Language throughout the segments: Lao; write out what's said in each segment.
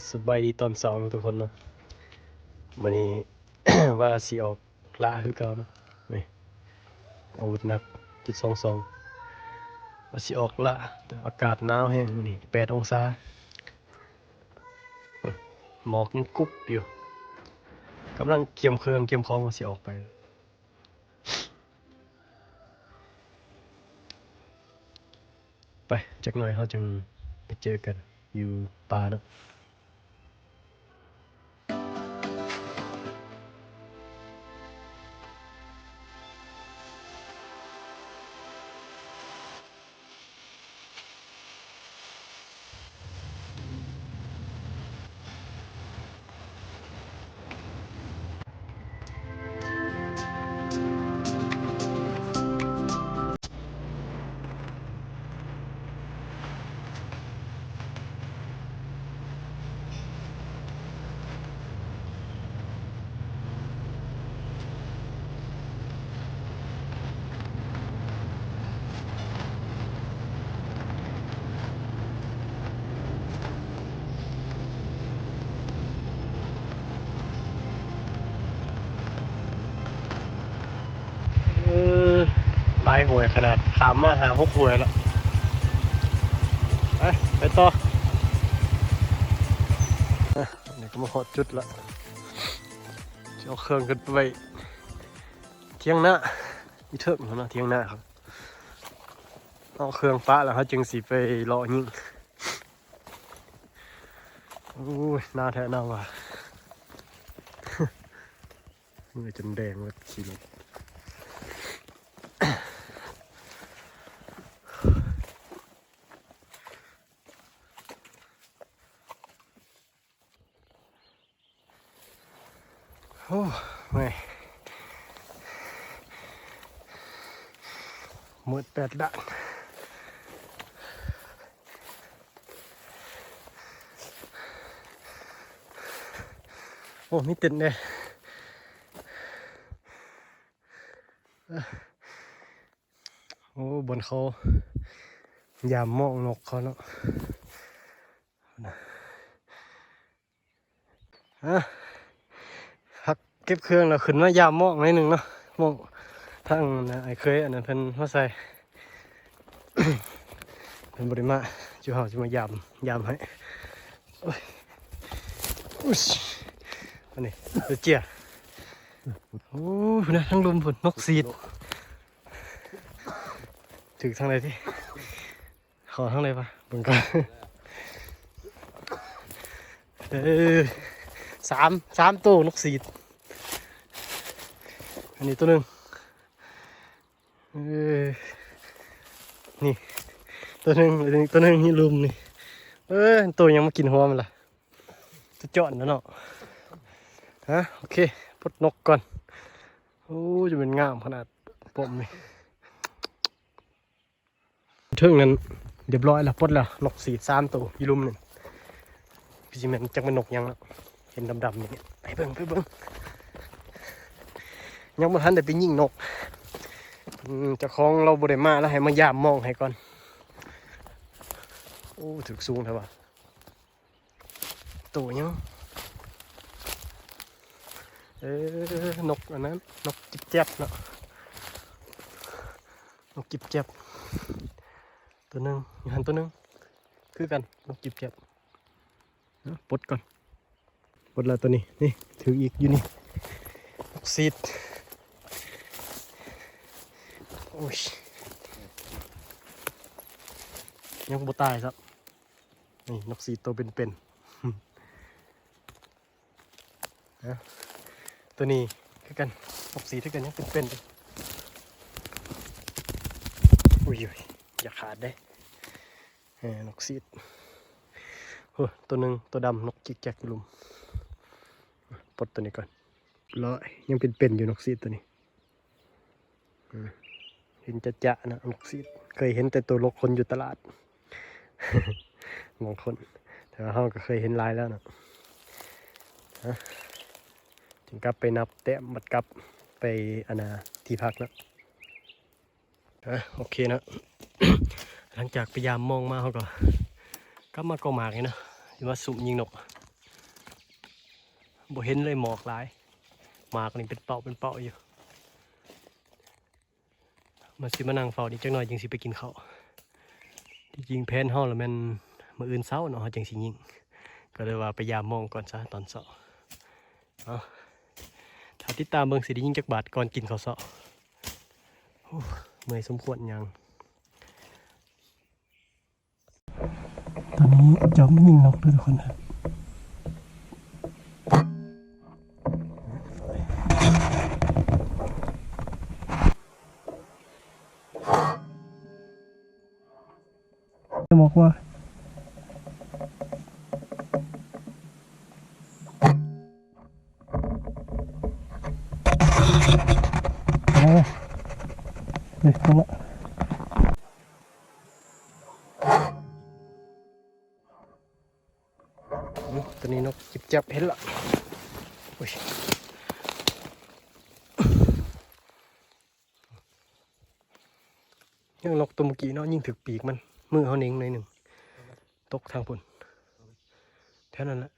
ສະບາຍດີຕອນເຊົ້າເນາະທຸກຄົນເນາະ. ມື້ນີ້ ວ່າຊິອອກລ່າຄືເກົ່າເນາະ. ນີ້ ອາວຸດໜັກຈຸດສອງສອງ ວ່າຊິອອກລ່າ ແຕ່ອາກາດໜາວແຮງມື້ນີ້ ແປດອົງສາ ໝອກຍັງກຸບຢູ່. ກຳລັງກຽມເຄື່ອງກຽມຂອງວ່າຊິອອກໄປ. ໄປ ຈັກໜ່ອຍເຮົາຈຶ່ງໄປເຈີກັນຢູ່ປ່າເນາະ. ເອີ ຫຼາຍຫ້ວຍຂະໜາດ ຂ້າມມາຫ້າຫົກຫ້ວຍແລ້ວ. ໄປ ໄປຕໍ່. ອ່ະ ອັນນີ້ກໍມາຮອດຈຸດລະ ຊິເອົາເຄື່ອງຂຶ້ນໄປໄວ້ຖຽງນາ ຢູ່ເທິງພຸ້ນນະ ຖຽງນາເຂົາ. ເອົາເຄື່ອງປະແລ້ວ ເຮົາຈຶ່ງຊິໄປເລາະຍິງ. ໂອ້ຍ ໜາວແທ້ໜາວວ່າ ເມື່ອຍຈົນແດງເບິດຂີ້ເໜັດ. ໂອ້ ເມື່ອຍ ໝົດແປດດ່ານ. ໂອ້ ມີເຕັນແດ່. ໂອ້ ບ່ອນເຂົາຢາມມອງນົກເຂົາເນາະ. ຮະ ພັກເກັບເຄື່ອງແລ້ວຂຶ້ນມາຢາມມອງໜ້ອຍໜຶ່ງເນາະ. ມອງທາງ ອັນ ອ້າຍເຂີຍ ອັນນັ້ນເພິ່ນມາໃສ່ ເພິ່ນບໍ່ໄດ້ມາ ຈຸເຮົາຊິມາຢາມ ຢາມໃຫ້. ໂອ້ຍ ອຸ້ຍ ອັນນີ້ເຈຍ. ໂອ້ຍ ພຸ້ນນະ ທາງລຸ່ມພຸ້ນ ນົກສີດ. ຖືກທາງໃດຕິ? ເຂົ້າທາງໃດວະ? ເບິ່ງກ່ອນ. ເອີ ສາມ ສາມໂຕນົກສີດ. ອັນນີ້ໂຕໜຶ່ງ. ເອີ ນີ້ໂຕໜຶ່ງ ໂຕໜຶ່ງຢູ່ລຸ່ມນີ້. ເອີ ໂຕຫຍັງມາກິນຫົວມັນລະ? ໂຕຈ້ອນນະເນາະ. ຮະ ໂອເຄ ປົດນົກກ່ອນ. ໂອ້ ຈະແມ່ນງາມຂະໜາດປ້ອມນີ້. ເທິງນັ້ນຮຽບຮ້ອຍແລ້ວ ປົດແລ້ວ ນົກສີດສາມໂຕຢູ່ລຸ່ມນັ້ນ. ຄືຊິແມ່ນ ຈັກແມ່ນນົກຫຍັງເນາະ ເຫັນດຳໆນີ້. ໄປເບິ່ງ ໄປເບິ່ງ. ຍັງບໍ່ທັນໄດ້ໄປຍິງນົກ. ອືມ ເຈົ້າຂອງລາວບໍ່ໄດ້ມາ ລາວໃຫ້ມາຢາມມອງໃຫ້ກ່ອນ. ໂອ້ ຖືກສູງແທ້ວ່າ. ໂຕຫຍັງ? ເອີ ນົກອັນນັ້ນ ນົກຈິບແຈັບເນາະ. ນົກຈິບແຈັບ ໂຕໜຶ່ງ ຢູ່ຫັ້ນໂຕໜຶ່ງ ຄືກັນ ນົກຈິບແຈັບ. ປົດກ່ອນ ປົດແລ້ວໂຕນີ້ ນີ້ ຖືກອີກຢູ່ນີ້ ນົກສີດ. ໂອ້ຍ ຍັງບໍ່ຕາຍຊ້ຳ. ນີ້ ນົກສີດໂຕເປັນໆ. ຮະ ໂຕນີ້ຄືກັນ ນົກສີດຄືກັນ ຍັງເປັນໆຢູ່. ອຸ້ຍ ຢ່າຂາດເດ້. ເອີ ນົກສີດ. ໂອ້ ໂຕໜຶ່ງ ໂຕດຳ ນົກຈິກແຈກຢູ່ລຸ່ມ. ປົດໂຕນີ້ກ່ອນ. ລອຍ ຍັງເປັນໆຢູ່ ນົກສີດໂຕນີ້. ອືມ ເຫັນຈະໆນະ ນົກສີດ ເຄີຍເຫັນແຕ່ໂຕລົກຄົນຢູ່ຕະຫຼາດ ບາງຄົນ ແຕ່ວ່າເຮົາກໍເຄີຍເຫັນຫຼາຍແລ້ວເນາະ. ຮະ ຈຶ່ງກັບໄປນັບແຕ້ມ ບັດກັບໄປ ອັນນ່າ ທີ່ພັກເນາະ. ອ່ະ ໂອເຄເນາະ ຫຼັງຈາກໄປຢາມມອງມາ ເຮົາກໍກັບມາເກາະໝາກນີ້ເນາະ ຊິມາຊຸມຍິງນົກ. ບໍ່ເຫັນເລີຍ ໝອກຫຼາຍ ໝາກນີ້ເປັນເປົ້າເປັນເປົ້າຢູ່. ມາ ຊິມານັ່ງເຝົ້ານີ້ຈັກໜ່ອຍຈຶ່ງຊິໄປກິນເຂົ້າ. ທີ່ຈິງແຜນເຮົາລະແມ່ນມື້ອື່ນເຊົ້າເນາະ ເຮົາຈຶ່ງຊິຍິງ ກໍເລີຍວ່າໄປຢາມມອງກ່ອນຊະຕອນເຊົ້າ. ເອົາ ຖ້າຕິດຕາມເບິ່ງຊິໄດ້ຍິງຈັກບາດກ່ອນກິນເຂົ້າເຊົ້າ. ໂອ້ ເມື່ອຍສົມຄວນຍ່າງ. ຕອນນີ້ຈອມຍິງນົກເດີທຸກຄົນເດີ. ໝອກວ່າ ເອີ ເອີ ຕົວນີ້ນົກຈິບຈັບເຫັນລະ. ໂອ້ຍ ຍັງນົກຕົວເມື່ອກີ້ເນາະ ຍິງຖືກປີກມັນ ມືເຮົາເໜັງໜ້ອຍໜຶ່ງ ຕົກທາງພຸ້ນ ແຖວນັ້ນແຫຼະ.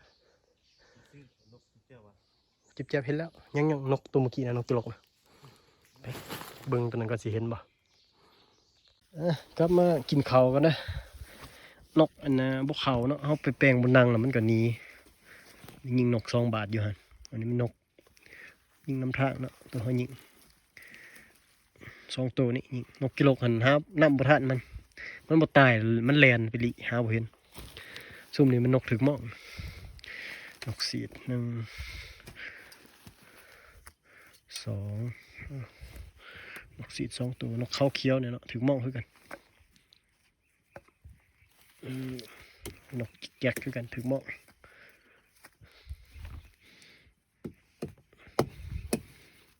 ຈິບຈັບເຫັນແລ້ວ ຍັງ ຍັງນົກຕົວເມື່ອກີ້ນະ ນົກກິໂລກນະ. ໄປເບິ່ງຕົວນັ້ນກ່ອນ ຊິເຫັນບໍ່. ເອີ ກັບມາກິນເຂົ້າກັນເດີ. ນົກອັນນະບໍ່ເຂົ້າເນາະ ເຮົາໄປແປງບໍ່ນັ່ງລະມັນກໍໜີ. ຍິງນົກສອງບາດຢູ່ຫັ້ນ. ອັນນີ້ມັນນົກ ຍິງນຳທາງເນາະ ຕົວເຮົາຍິງສອງໂຕນີ້. ຍິງນົກກິໂລກຫັ້ນຫານຳບໍ່ທັນມັນ ມັນບໍ່ຕາຍ ມັນແລ່ນໄປລີ້ ຫາບໍ່ເຫັນ. ຊຸມນີ້ມັນນົກຖືກມອງ ນົກສີດ ໜຶ່ງ ສອງ ນົກສີດສອງໂຕ. ນົກເຂົາຂຽວນີ້ເນາະ ຖືກມອງຄືກັນ. ອືມ ນົກຈິກແຈັກຄືກັນ ຖືກມອງ.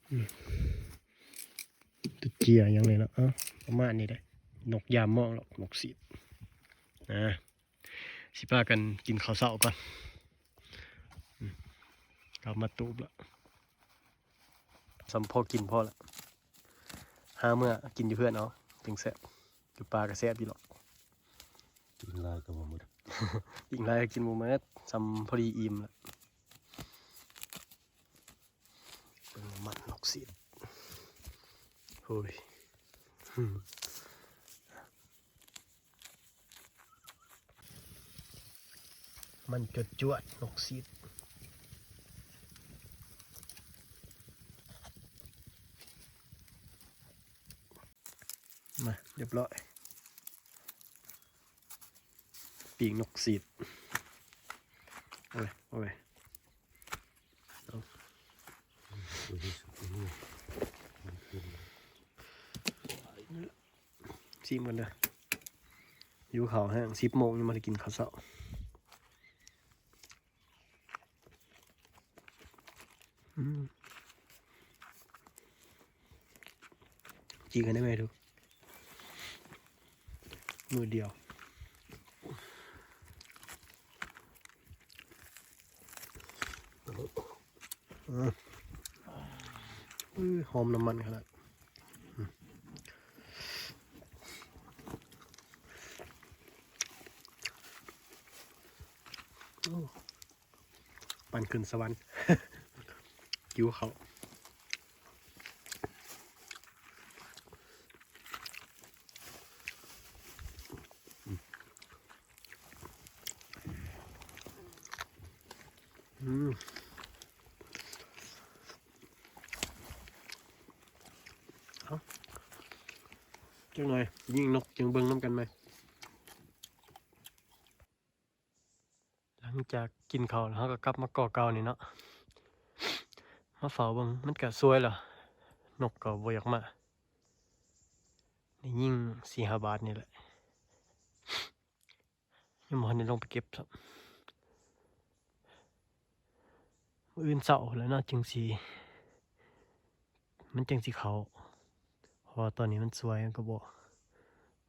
ອືມ ຕົວເຈຍຫຍັງນີ້ເນາະ. ເອົ້າ ປະມານນີ້ເດ້ ນົກຢາມມອງດອກ ນົກສີດ. ອ່າ ຊິພາກັນກິນເຂົ້າເຊົ້າກ່ອນ. ອືມ ກັບມາຕູບລະ ສ່ຳພໍກິນພໍລະ. ຫາເມືອກິນຢູ່ເຮືອນເອົາຈຶ່ງແຊບ. ຢູ່ປ່າກໍແຊບຢູ່ດອກ. ກິນຫຼາຍກໍບໍ່ໝົດ ກິນຫຼາຍກໍກິນບໍ່ໝົດ ສ່ຳພໍດີອີ່ມລະ. ເບິ່ງນ້ຳມັນນົກສີດ. ໂອ້ຍ ມັນຈວດໆ ນົກສີດ. ມາ ຮຽບຮ້ອຍ ປີກນົກສີດ. ເອົາເລີຍ ເອົາເລີຍ. ຊີມກັນເດີ ຫິວເຂົ້າແຮງ ສິບໂມງຍັງບໍ່ໄດ້ກິນເຂົ້າເຊົ້າ. ອືມ ຈີກກັນໄດ້ໄໝດູ ມືດຽວ. ອືມ ຫອມນ້ຳມັນຂະໜາດ. ໂອ້ ປັ່ນຂຶ້ນສະຫວັນ ຫິວເຂົ້າ. ອືມ ເອົາ ຈັກໜ່ອຍຍິງນົກຈຶ່ງເບິ່ງນຳກັນໃໝ່. ຫຼັງຈາກກິນເຂົ້າແລ້ວ ເຮົາກໍກັບມາກໍເກົ່ານີ້ເນາະ ມາເຝົ້າເບິ່ງ ມັນກະສວຍລະ ນົກກໍບໍ່ຢາກມາ. ໄດ້ຍິງສີ່ຫ້າບາດນີ້ແຫຼະ ຍັງບໍ່ທັນໄດ້ລົງໄປເກັບຊ້ຳ. ມື້ອື່ນເຊົ້າພຸ້ນແຫຼະເນາະ ຈຶ່ງຊິ ມັນຈຶ່ງຊິເຂົ້າ ເພາະວ່າຕອນນີ້ມັນສວຍ ມັນກໍບໍ່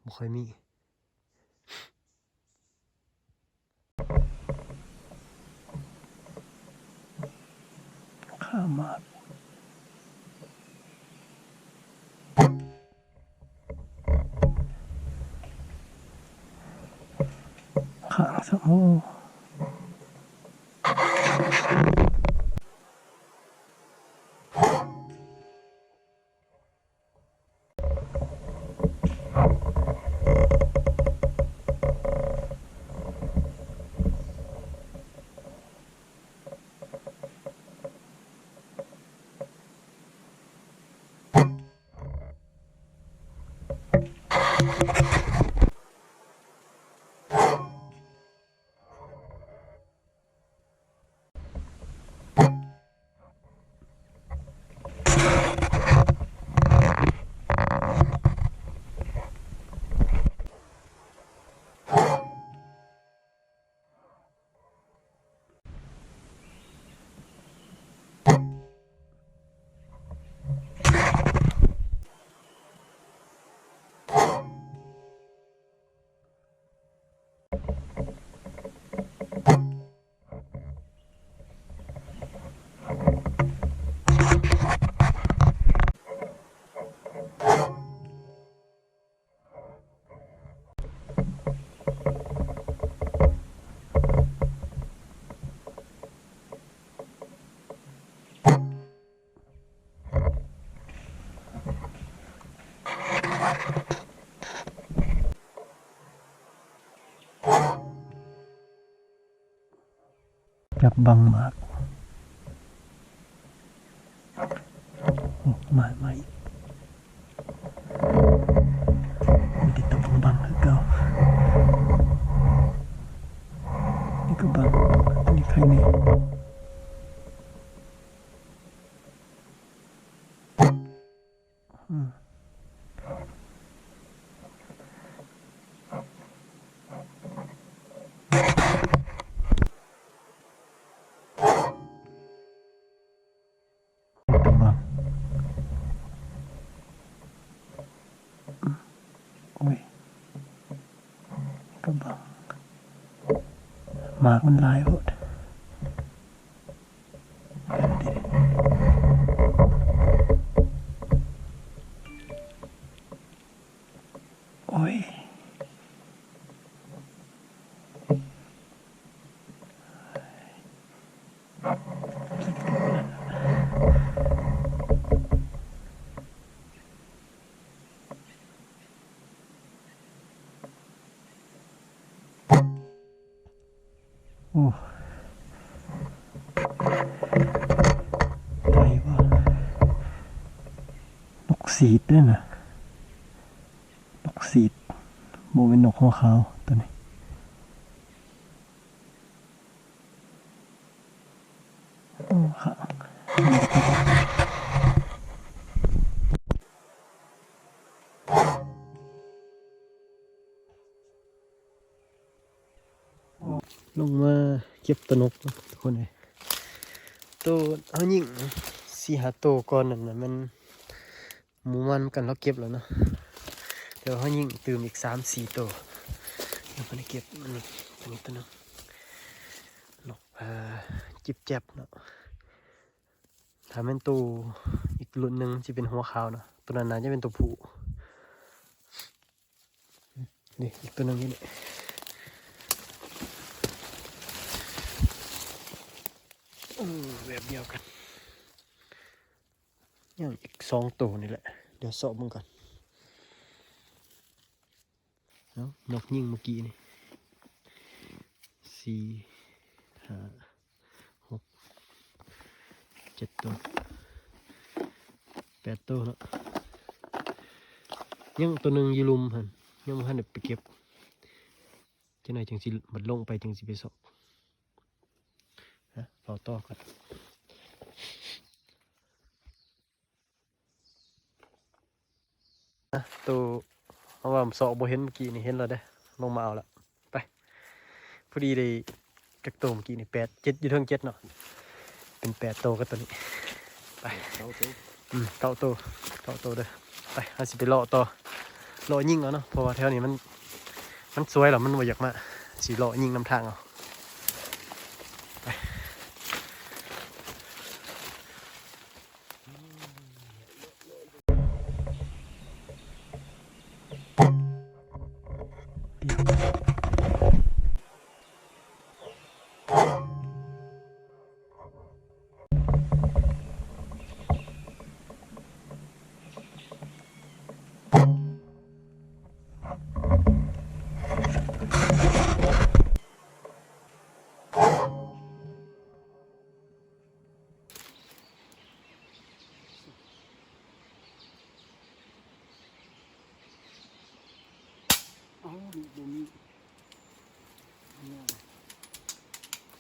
ບໍ່ຄ່ອຍມີ. ຂ້າມາດ ຂ້າງສະໂມ. ຈັບບັງໝາກ. ໂອ້ ມາ ມາອີກ. ມີແຕ່ຕົວບັງໆຄືເກົ່າ. ນີ້ກໍບັງ, ຕົວນີ້ໄຄແນ່. ອືມ. ໂອ້ຍ ກະບັງ ໝາກມັນຫຼາຍໂພດ. ໂອ້ຍ. ໂອ້ ໄດ້ບໍ່? ນົກສີດເດ້ນະ, ນົກສີດ, ບໍ່ແມ່ນນົກຫົວຂາວຕົວນີ້. ໂອ້ ລົງມາເກັບໂຕນົກເນາະທຸກຄົນເອີຍ. ໂຕເຮົາຍິງສີ່ຫ້າໂຕກ່ອນນັ້ນນະ ແມ່ນ ໝູມານຳກັນລາວເກັບແລ້ວເນາະ. ດຽວເຮົາຍິງຕື່ມອີກສາມສີ່ໂຕ ຍັງບໍ່ໄດ້ເກັບ. ອັນນີ້ ຕົວນີ້ໂຕໜຶ່ງ ນົກ ເອີ ຈິບແຈັບເນາະ. ຖ້າແມ່ນໂຕອີກລຸ້ນໜຶ່ງ ມັນຊິເປັນຫົວຂາວເນາະ, ໂຕນັ້ນໜ້າຈະເປັນໂຕຜູ້. ນີ້ ອີກໂຕໜຶ່ງຢູ່ນີ້. ໂອ້ ແບບດຽວກັນ. ຍັງອີກສອງໂຕນີ້ແຫຼະ, ດຽວເຊາະເບິ່ງກ່ອນ. ເອົາ ນົກຍິງເມື່ອກີ້ນີ້ ສີ່ ຫ້າ ຫົກ ເຈັດໂຕ ແປດໂຕເນາະ. ຍັງໂຕໜຶ່ງຢູ່ລຸ່ມຫັ້ນ ຍັງບໍ່ທັນໄດ້ໄປເກັບ, ຈັກໜ້ອຍຈຶ່ງຊິ ບັດລົງໄປຈຶ່ງຊິໄປຊອກ. ຮະ ເຝົ້າຕໍ່ກ່ອນ. ໂຕເຮົາວ່າເຊາະບໍ່ເຫັນເມື່ອກີ້ນີ້ ເຫັນແລ້ວເດ້ ລົງມາເອົາລະ. ໄປ ພໍດີໄດ້ຈັກໂຕເມື່ອກີ້ນີ້ ແປດ ເຈັດ ຢູ່ເທິງເຈັດເນາະ, ເປັນແປດໂຕກັບໂຕນີ້. ໄປ ເກົ້າໂຕ. ອືມ ເກົ້າໂຕ ເກົ້າໂຕເດີ. ໄປ ເຮົາຊິໄປເລາະຕໍ່ ເລາະຍິງເອົາເນາະ, ເພາະວ່າແຖວນີ້ມັນ ມັນສວຍແລ້ວ ມັນບໍ່ຢາກມາ, ຊິເລາະຍິງນຳທາງເອົາ. ໄປ. ເອົາ ລູກບໍ່ມີ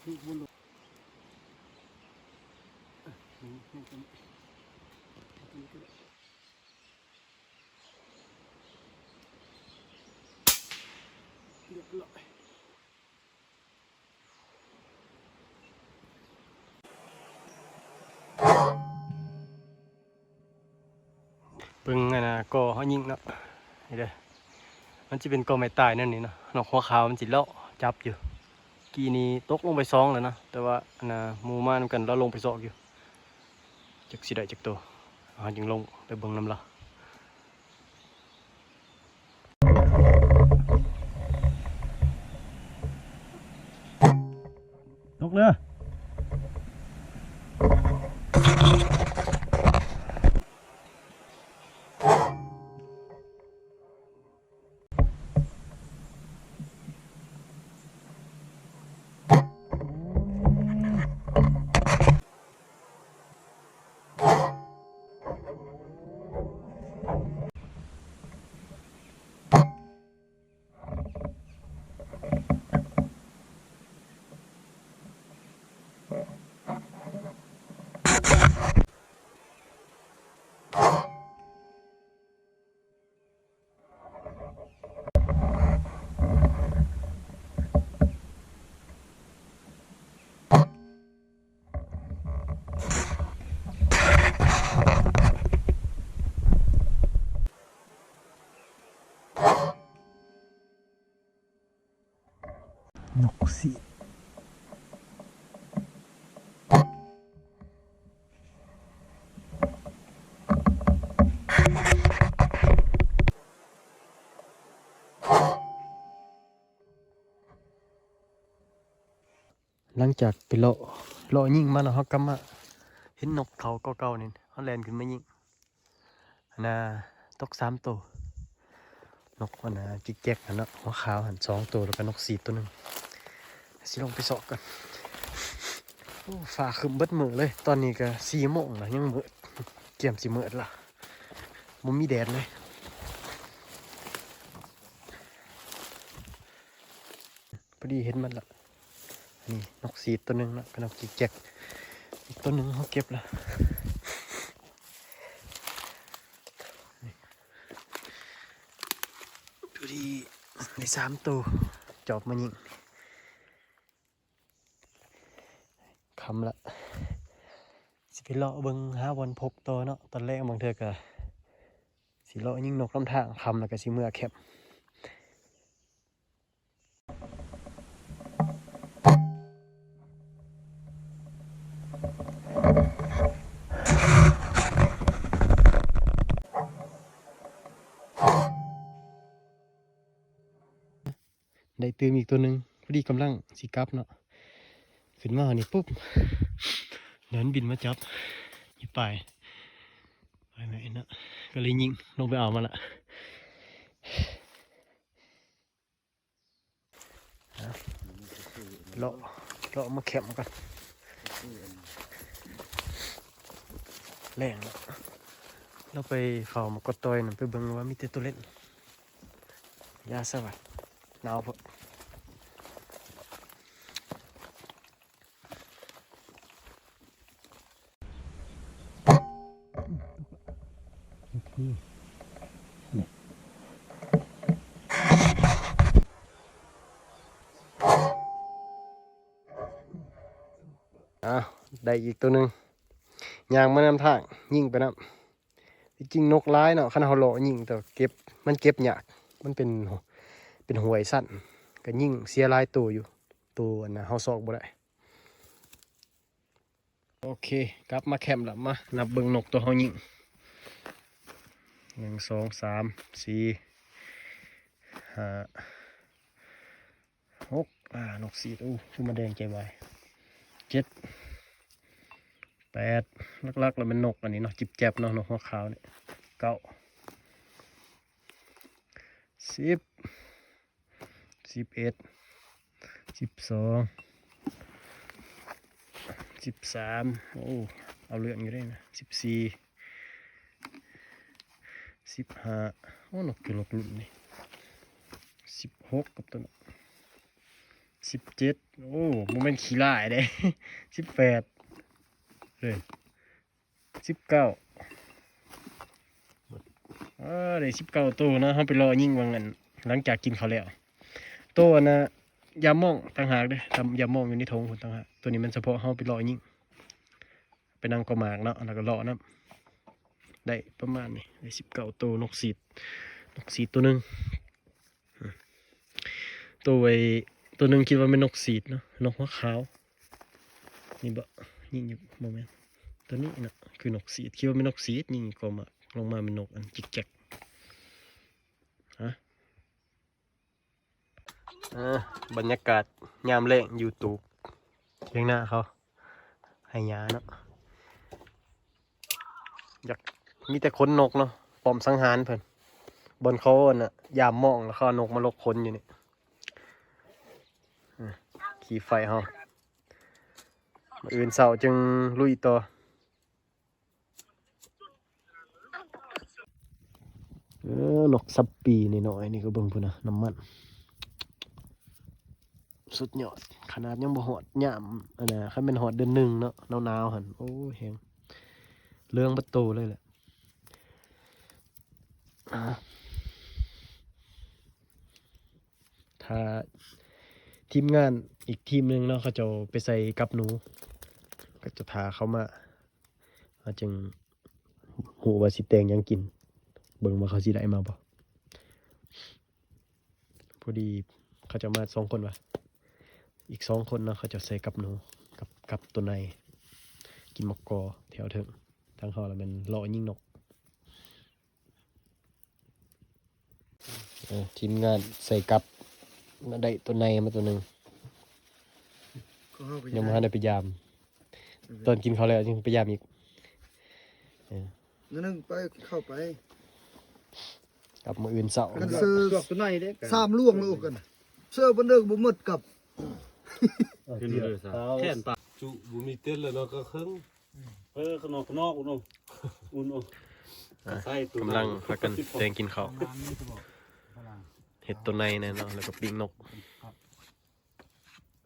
ລູກບໍ່ລົງ. ເອີ ນີ້ ນີ້ ຕົວນີ້ ຕົວນີ້ກໍໄດ້. ຮຽບຮ້ອຍ. ເບິ່ງອັນນ່າ ກໍເຮົາຍິງເນາະ ນີ້ເດີ. ມັນຊິເປັນກໍໄມ້ຕາຍແນວນີ້ເນາະ, ນົກຫົວຂາວມັນຊິເລາະຈັບຢູ່. ກີ້ນີ້ຕົກລົງໄປສອງແລ້ວເນາະ, ແຕ່ວ່າອັນນ່າ ໝູມານຳກັນ ລາວລົງໄປຊອກຢູ່. ຈັກຊິໄດ້ຈັກໂຕ ເຮົາຈຶ່ງລົງໄປເບິ່ງນຳລາວ. ຕົກເດີ. ໂອ້ ທີ່ ຫຼັງຈາກໄປເລາະ ເລາະຍິງມາເນາະ ເຮົາກັບມາເຫັນນົກເຂົາເກົ່າໆນີ້ ເຮົາແລ່ນຂຶ້ນມາຍິງ ອັນນ່າ ຕົກສາມໂຕ ນົກອັນນ່າ ຈິກແຈັກຫັ້ນເນາະ ຫົວຂາວຫັ້ນສອງໂຕ ແລ້ວກໍນົກສີດໂຕໜຶ່ງ ຊິລົງໄປເຊາະກ່ອນ. ໂອ້ ຟ້າຄຶ້ມເບິດມື້ເລີຍ ຕອນນີ້ກໍສີ່ໂມງລະ ຍັງມືດ ກຽມຊິມືດລະ ບໍ່ມີແດດເລີຍ. ພໍດີເຫັນມັນລະ ນີ້ນົກສີດໂຕໜຶ່ງເນາະ ກັບນົກຈິກແຈັກ ອີກໂຕໜຶ່ງເຮົາເກັບລະ ພໍດີໄດ້ສາມໂຕ ຈອບມາຍິງ. ຄ່ຳລະ ຊິໄປເລາະເບິ່ງຫາບ່ອນພົກຕໍ່ເນາະ ຕອນແລງບາງເທື່ອກະຊິເລາະຍິງນົກນຳທາງ ຄ່ຳລະກະຊິເມືອແຄມ. ໄດ້ຕື່ມອີກໂຕໜຶ່ງ ພໍດີກຳລັງຊິກັບເນາະ ຂຶ້ນມານີ້ປຸບ ແລ້ວມັນບິນມາຈັບຢູ່ປາຍ ປາຍໄມ້ເນາະ ກໍເລີຍຍິງລົງໄປເອົາມາລະ. ເລາະ ເລາະມາແຄມກ່ອນ ແລງແລ້ວ ເຮົາໄປເຝົ້າໝາກກອດຕ່ອຍນັ້ນ ໄປເບິ່ງວ່າມີແຕ່ໂຕເລັກ ຢ່າຊະວ່າ ໜາວໂພດ. ອ້າວ ໄດ້ອີກໂຕໜຶ່ງ ຍ່າງມານຳທາງ ຍິງໄປນຳ. ທີ່ຈິງນົກຫຼາຍເນາະ ຄັນເຮົາເລາະຍິງ ແຕ່ເກັບ ມັນເກັບຍາກ ມັນເປັນ ເປັນຫ້ວຍຊັນ ກໍຍິງເສຍຫຼາຍໂຕຢູ່ ໂຕອັນນ່າ ເຮົາຊອກບໍ່ໄດ້. ໂອເຄ ກັບມາແຄມລະ ມານັບເບິ່ງນົກໂຕເຮົາຍິງ ໜຶ່ງ ສອງ ສາມ ສີ່ ຫ້າ ຫົກ ອ່າ ນົກສີດ ໂອ້ ຄືມາແດງໃຈວາຍ ເຈັດ ແປດ ຫຼັກໆລະແມ່ນນົກອັນນີ້ເນາະ ຈິບແຈັບເນາະ ນົກຫົວຂາວນີ້ ເກົ້າ ສິບ ສິບເອັດ ສິບສອງ ສິບສາມ ໂອ້ ເອົາເລື່ອງຢູ່ເດ້ນະ ສິບສີ່ ສິບຫ້າ ໂອ້ ນົກຢູ່ ນົກລຸ້ນນີ້ ສິບຫົກ ກັບຕົວນັ້ນ ສິບເຈັດ ໂອ້ ບໍ່ແມ່ນຂີ້ລ້າຍເດ້ ສິບແປດ ເອີ ສິບເກົ້າ ເອີ ໄດ້ສິບເກົ້າໂຕເນາະ ເຮົາໄປເລາະຍິງວ່າງນັ້ນ ຫຼັງຈາກກິນເຂົ້າແລ້ວ ໂຕອັນນ່າ ຢາມມອງຕ່າງຫາກເດ້ ຢາມມອງຢູ່ໃນຖົງພຸ້ນຕ່າງຫາກ ໂຕນີ້ແມ່ນສະເພາະເຮົາໄປເລາະຍິງ ໄປນັ່ງກໍໝາກເນາະ ແລ້ວກໍເລາະນຳ ໄດ້ປະມານນີ້ ໄດ້ສິບເກົ້າໂຕ ນົກສີດ ນົກສີດໂຕໜຶ່ງ ໂຕໄອ້ ໂຕໜຶ່ງຄິດວ່າແມ່ນນົກສີດເນາະ ນົກຫົວຂາວ ນີ້ບໍ ຍິງຢູ່ ບໍ່ແມ່ນ ໂຕນີ້ເນາະ ຄືນົກສີດ ຄິດວ່າແມ່ນນົກສີດ ຍິງກໍມາ ລົງມາແມ່ນນົກອັນຈິກແຈັກ ຮະ. ອ່າ ບັນຍາກາດຍາມແລງຢູ່ຕູບ ຖຽງນາເຂົາ ໄຮ່ຫຍ້າເນາະ ຢາກ ມີແຕ່ຂົນນົກເນາະ ປ້ອມສັງຫານເພິ່ນ ບ່ອນເຂົາອັນນ່າ ຢາມມອງ ແລ້ວເຂົາເອົານົກມາຫຼົກຂົນຢູ່ນີ້ ອື ຂີ່ໄຟເຮົາ ມື້ອື່ນເຊົ້າຈຶ່ງລຸຍຕໍ່. ເອີ ນົກສັບປີນ້ອຍໆນີ້ກໍເບິ່ງພຸ້ນນະ ນ້ຳມັນ ສຸດຍອດ ຂະໜາດຍັງບໍ່ຮອດຍາມ ອັນນ່າ ຄັນແມ່ນຮອດເດືອນໜຶ່ງເນາະ ໜາວໆຫັ້ນ ໂອ້ຍ ແຮງ ເຫຼືອງເບິດໂຕເລີຍແຫຼະ ອ່າ ຖ້າທີມງານອີກທີມໜຶ່ງເນາະ ເຂົາເຈົ້າໄປໃສ່ກັບໜູ ກໍຈະຖ້າເຂົາມາ ເຮົາຈຶ່ງຮູ້ວ່າຊິແຕ່ງຫຍັງກິນ ເບິ່ງວ່າເຂົາຊິໄດ້ມາບໍ່. ພໍດີເຂົາເຈົ້າມາສອງຄົນວ່າ ອີກສອງຄົນເນາະ ເຂົາເຈົ້າໃສ່ກັບໜູ ກັບ ກັບໂຕໃນ ກິນໝາກກໍແຖວເທິງ. ທາງເຮົາລະແມ່ນເລາະຍິງນົກ. ເອີ ທີມງານໃສ່ກັບ ໄດ້ໂຕໃນມາໂຕໜຶ່ງ ຂອງເຮົາກໍ ຍັງບໍ່ທັນໄດ້ໄປຢາມ. ອືມ ຕອນກິນເຂົ້າແລ້ວຈຶ່ງໄປຢາມອີກ. ເອີ ນັ້ນໜຶ່ງໄປ ເຂົ້າໄປ ກັບມື້ອື່ນເຊົ້າ ກັນເຊີ ສາມຫຼວງໂລກກັນ ເຊີບັນເດີກບໍ່ໝົດກັບ ເອີ ແຂນປາ ຈຸບໍ່ມີເຕັນແລ້ວເນາະ ກະເຄິ່ງ. ເອີ ຂະໜອກຂະໜອກ ອຸ່ນເອົາ ອຸ່ນເອົາ ອ່າ ໃສ່ຕູ້ ກຳລັງພາກັນແຕ່ງກິນເຂົ້າ ເຮັດໂຕໃນແນ່ເນາະ ແລ້ວກໍປີ້ງນົກ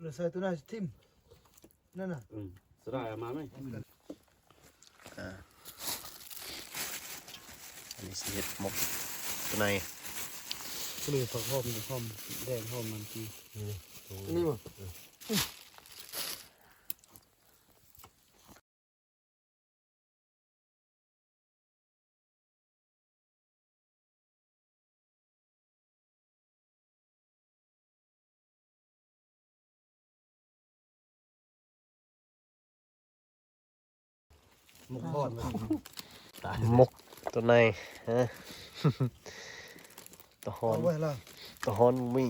ແລ້ວໃສ່ໂຕໃນຖິ້ມ ນັ້ນນະ ອືມ ສະໄລເອົາມາໄໝ? ອ່າ ອັນນີ້ຊິເຮັດໝົກໂຕໃນ ນີ້ ຜັກຫອມ ຫອມແດງ ຫອມມັນຈີ່ ນີ້ ອັນນີ້ບໍ່? ໝົກໂຕໃນ ຮະ ຕາຮ້ອນ ຕາຮ້ອນມີ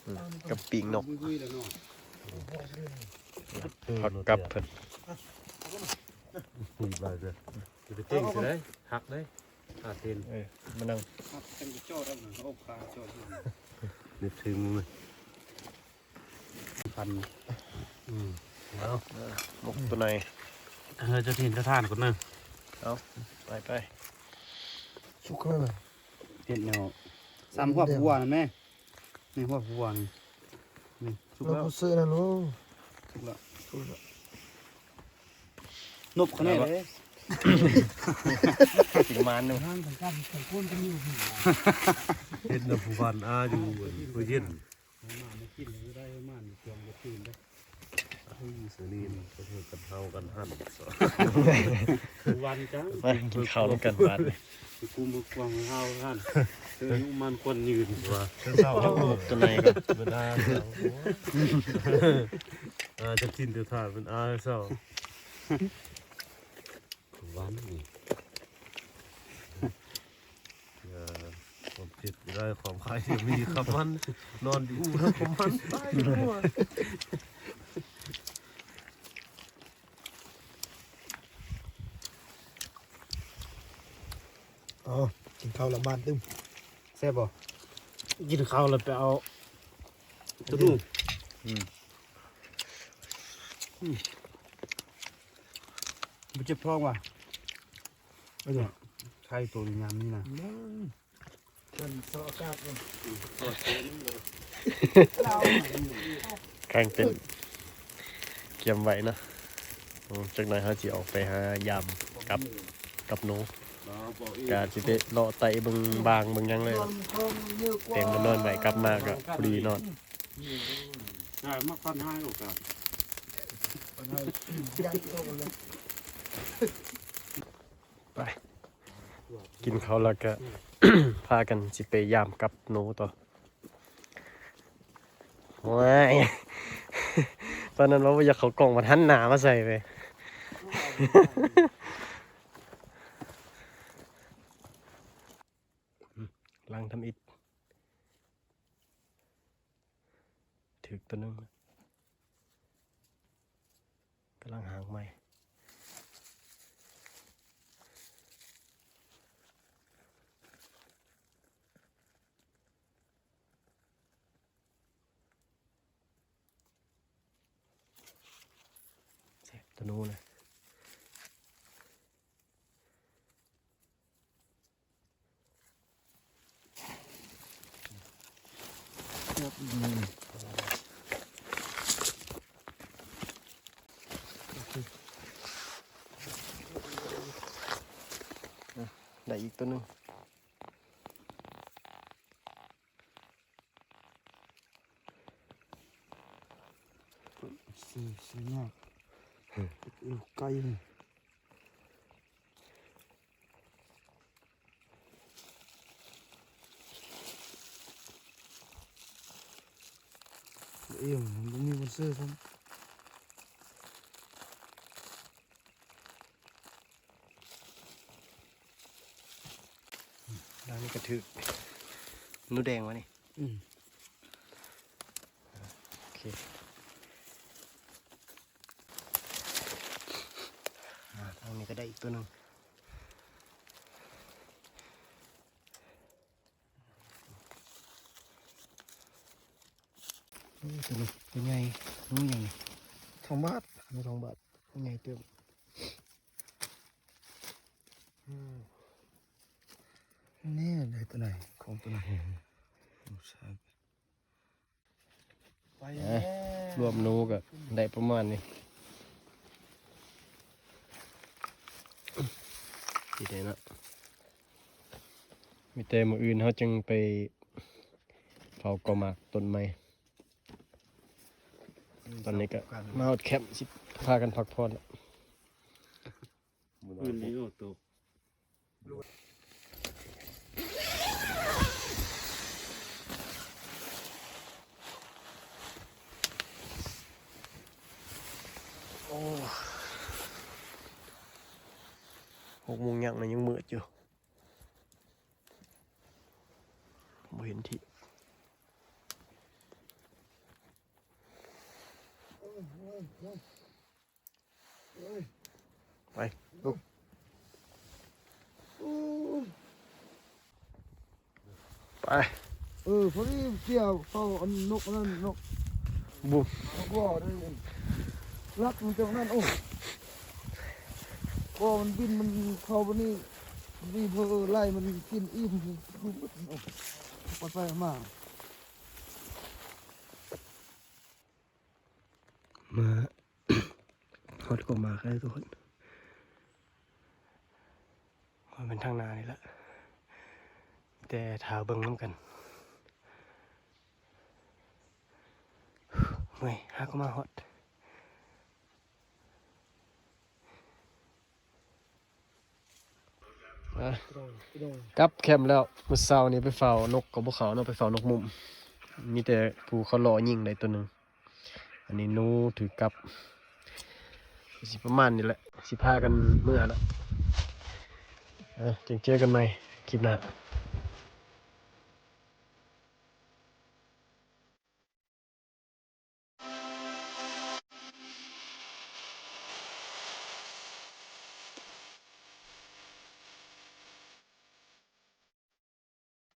ອືມ ກັບປີ້ງນົກ ຜັກກັບເພິ່ນ ຈະໄປເຕັງຊິໄດ້ ຫັກເດ້ ຂາເຕັນ ເອີ ມານັ່ງ ເນັບຖືມື ພັນ ອືມ ເອົາ ໝົກໂຕໃນ ເອີ ເຈົ້າຖິ່ນເຈົ້າຖານຄົນໜຶ່ງ ເອົາ ໄປ ໄປ ສຸກແລ້ວນະ ເຮັດແນວ ສ່ຳຫົວຜົວນະແມ່ ນີ້ຫົວຜົວນີ້ ນີ້ ສຸກແລ້ວ ເອົາຜູ້ຊື້ນັ້ນໂລ ສຸກແລ້ວ ສຸກແລ້ວ ນົບຂະແນນເດ້ ກິນມານໜຶ່ງ ເຮັດນຳຜູ້ບ້ານອາຢູ່ ຜູ້ເຢັນ ມາມາກິນໄດ້ ມາມາຈອງບໍ່ຕື່ນເດ້ ເອີ ສະນີ້ມັນກໍຄືກັນເຮົາກັນຫັ້ນ ວັນຈັງ ມາກິນເຂົ້ານຳກັນບາດນີ້ ກູມືກວາງເຮົາຫັ້ນ ເອີ ອາຍຸໝັ້ນຂວັນຍືນວ່າ ເຊົ້າ ໂຕໃນກໍບັນດາ ອາ ຈະກິນແຕ່ຖ້າເປັນອາເຊົ້າ ວັນນີ້ ເອີ ຄວາມເຈັບບໍ່ໄດ້ ຄວາມໄຂ້ຍັງມີກັບມັນ ນອນຢູ່ອູ່ນຳກັບມັນ ຕາຍຢູ່. ເອົາ ກິນເຂົ້າລະບາດຕື່ມ ແຊບບໍ່? ກິນເຂົ້າລະໄປເອົາໂຕໜູ ອືມ ອືມ ບໍ່ເຈັບທ້ອງຫວາ? ເອີ ໄຂ່ໂຕຍາມນີ້ນະ ອືມ ເປັນເສາະອາກາດເນາະ ກາງເຕັນກຽມໄວ້ເນາະ. ອືມ ຈັກໜ່ອຍເຮົາຊິອອກໄປຫາຢາມກັບ ກັບໜູ ກະຊິໄປເລາະໄຕ່ເບິ່ງບາງເບິ່ງຫຍັງເລີຍ ແຕ່ງມານອນໄວ້ ກັບມາກະພໍດີນອນ. ໄປ ກິນເຂົ້າແລ້ວກະ ພາກັນຊິໄປຢາມກັບໜູຕໍ່. ໂອ້ຍ ຕອນນັ້ນວ່າບໍ່ຢາກເຂົ້າກ້ອງ ບັດຫັນໜ້າມາໃສ່ເວີຍ. ຫຼັງທຳອິດ ຖືກໂຕໜຶ່ງ ກຳລັງຫາງໃໝ່. ແຊບ ໂຕໜູນະ. ໄດ້ອີກໂຕໜຶ່ງ. ອີງ ມັນບໍ່ມີສະປອນເຊີພ້ອມ. ດາວນີ້ກະຖືກໜູແດງວະນີ້. ອືມ ໂອເຄ ອ່າ ທາງນີ້ກະໄດ້ອີກໂຕໜຶ່ງ. ໂອ້ ໂຕນີ້ໂຕໃຫຍ່. ໜູຫຍັງນີ້? ທອງບາດ. ໜູທອງບາດ ໂຕໃຫຍ່ເຕີບ. ອືມ ນີ້ໄດ້ໂຕໃດ ຂອງໂຕນັ້ນ. ໄປແລ້ວ ລວມໜູກະໄດ້ປະມານນີ້ ທີ່ໄດ້ເນາະ. ມີແຕ່ມື້ອື່ນເຮົາຈຶ່ງໄປເຝົ້າກໍໝາກຕົ້ນໃໝ່. ຕອນນີ້ກະມາຮອດແຄມ ຊິພາກັນພັກຜ່ອນແລ້ວ. ມື້ນີ້ໂອໂຕ ໂອ້ ຫົກໂມງຍັງນະ ຍັງມືດຢູ່ ບໍ່ເຫັນທີ່. ໄປ ລຸກ ໄປ. ເອີ ພໍດີເຈົ້າເຂົ້າອັນນົກອັນນັ້ນ ນົກບຸ້ມ ບໍ່ໄດ້ລັກມັນຈັ່ງນັ້ນ. ໂອ້ ກໍມັນບິນ ມັນເຂົ້າບາດນີ້ ມີເພີໄລ່ມັນກິນອີ່ມ. ໂອ້ ໄປໆມາ ມາ ຮອດກໍໝາກແລ້ວທຸກຄົນ ມັນເປັນທາງໜ້ານີ້ລະ ແຕ່ຖ້າເບິ່ງນຳກັນ. ເມື່ອຍ ຫາກໍມາຮອດ. ອ່ະ ກັບແຄມແລ້ວ. ມື້ເຊົ້ານີ້ໄປເຝົ້ານົກກໍບໍ່ເຂົ້າເນາະ ໄປເຝົ້ານົກມຸ້ມ ມີແຕ່ຜູ້ເຂົາລໍຍິງໄດ້ໂຕໜຶ່ງ. ອັນນີ້ໜູຖືກກັບ ຊິປະມານນີ້ແຫຼະ ຊິພາກັນເມືອລະ. ເອີ ຈັ່ງເຈີກັນໃໝ່ຄລິບໜ້າ.